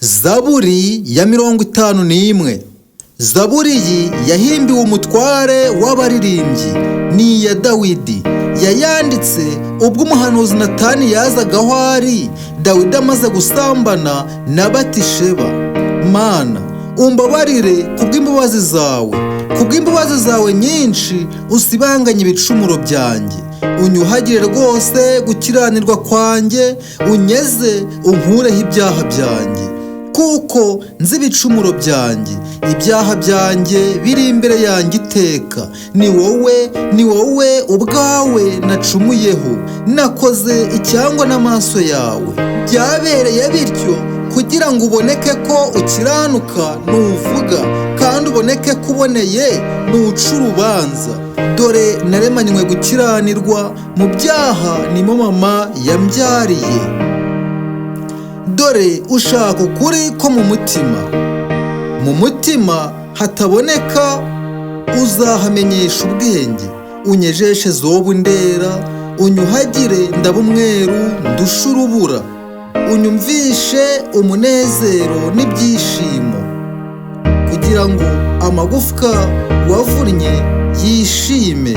Zaburi ya 51. Zaburi iyi yahimbiwe umutware w'abaririmbyi, ni iya Dawidi. Yayanditse ubwo umuhanuzi Natani yazaga aho ari, Dawidi amaze gusambana na Batisheba. Mana, umbabarire kubw'imbabazi zawe, kubw'imbabazi zawe nyinshi usibanganye ibicumuro byanjye. Unyuhagire rwose gukiranirwa kwanjye, unyeze unkureho ibyaha byanjye. Kuko nzi ibicumuro byanjye, ibyaha byanjye biri imbere yanjye iteka. Ni wowe, ni wowe ubwawe nacumuyeho, nakoze icyangwa n'amaso yawe. Byabereye bityo kugira ngo uboneke ko ukiranuka nuvuga, kandi uboneke ko uboneye nuca urubanza. Dore naremanywe gukiranirwa, mu byaha nimo mama yambyariye. Dore ushaka ukuri ko mu mutima, mu mutima hataboneka uzahamenyesha ubwenge. Unyejeshe zobu ndera, unyuhagire ndaba umweru ndushe urubura. Unyumvishe umunezero n'ibyishimo, kugira ngo amagufwa wavunnye yishime.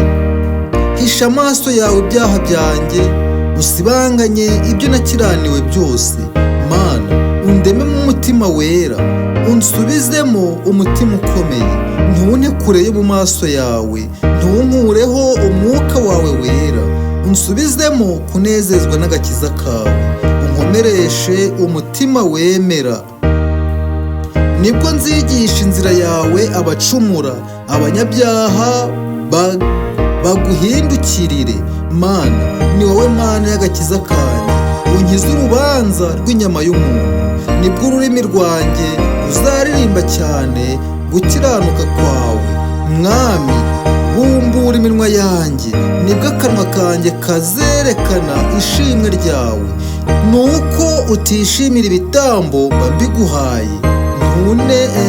Hisha amaso yawe ibyaha byanjye, usibanganye ibyo nakiraniwe byose. Mana, undememo umutima wera, unsubizemo umutima ukomeye. Ntunte kure yo mu maso yawe, ntunkureho umwuka wawe wera. Unsubizemo kunezezwa n'agakiza kawe, unkomereshe umutima wemera. Nibwo nzigisha inzira yawe abacumura, abanyabyaha baguhindukirire. Mana, ni wowe Mana y'agakiza kanjye, unkize urubanza rw'inyama y'umuntu. Nibwo ururimi rwanjye ruzaririmba cyane gukiranuka kwawe. Mwami, bumbura iminwa yanjye, nibwo akanwa kanjye kazerekana ishimwe ryawe. Nuko utishimira ibitambo mba mbiguhaye,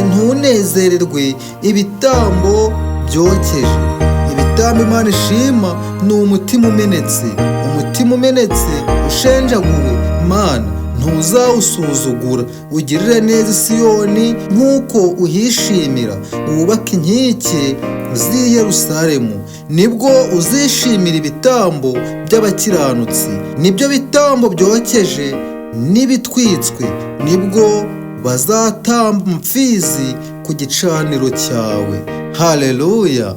ntunezererwe ibitambo byokeje. Ibitambo Imana ishima ni umutima umenetse, umutima umenetse ushenjaguwe, Mana, ntuzawusuzugura. Ugirire neza Isiyoni nk'uko uhishimira, wubake inkike z'i Yerusalemu. Nibwo uzishimira ibitambo by'abakiranutsi, nibyo bitambo byokeje n'ibitwitswe, nibwo bazatamba amapfizi ku gicaniro cyawe. Haleluya!